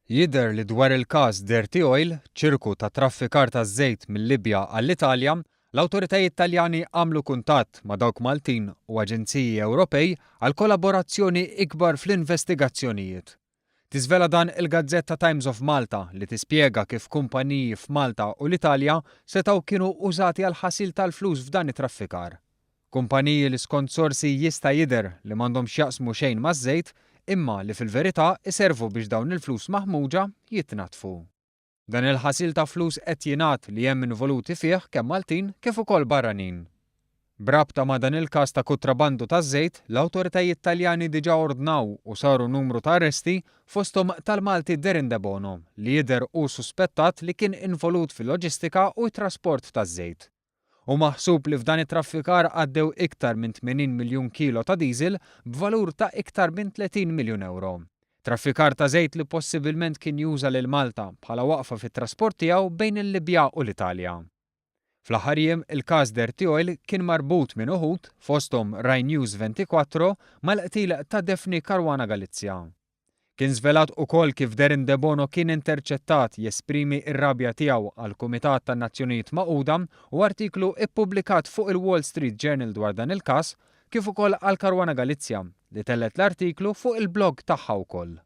Jidher li dwar il-każ Dirty Oil, ċirku ta' traffikar ta' żejt mil-Libja għall-Italja, l-awtoritajiet Taljani għamlu kuntatt ma' dawk Maltin u aġenziji Ewropej għal kollaborazzjoni ikbar fl-investigazzjonijiet. Tiżvela dan il-gazzetta Times of Malta li tispjega kif kumpaniji f'Malta u l-Italja setgħu kienu użati għall-ħasil tal-flus f'dan it-traffikar. Kumpaniji li skont sorsi jista' jidher li m'għandhom x'jaqsmu xejn maż-żejt, imma li fil-verità iservu biex dawn il-flus maħmuġa jitnaddfu. Dan il-ħasil ta' flus qed jingħad li hemm involuti fih kemm Maltin kif ukoll barranin. B'rabta ma' dan il-każ ta' kutrabandu ta' żejt, l-awtoritajiet Taljani diġà ordnaw u saru numru ta' arresti fosthom tal-Malti Darren Debono li jidher hu suspettat li kien involut fil-loġistika u t-trasport taż-żejt. Hu maħsub li f'dan it-traffikar għaddew iktar minn 80 miljun kilo ta' diesel b'valur ta' iktar minn 30 miljun ewro. Traffikar ta' żejt li possibilment kien juża lil Malta bħala waqfa fit-trasport tiegħu bejn il-Libja u l-Italja. Fl-aħħar jiem, il-każ Dirty Oil kien marbut minn uħud, fosthom Rai News 24, mal-qtil ta' Daphne Caruana Galizia. Kien żvelat ukoll kif Darren Debono kien interċettat jesprimi r-rabja tiegħu għall-Kumitat tan-Nazzjonijiet Magħquda u artiklu ippubblikat fuq il-Wall Street Journal dwar dan il-każ, kif ukoll għal Caruana Galizia li tellgħet l-artiklu fuq il-blog tagħha wkoll.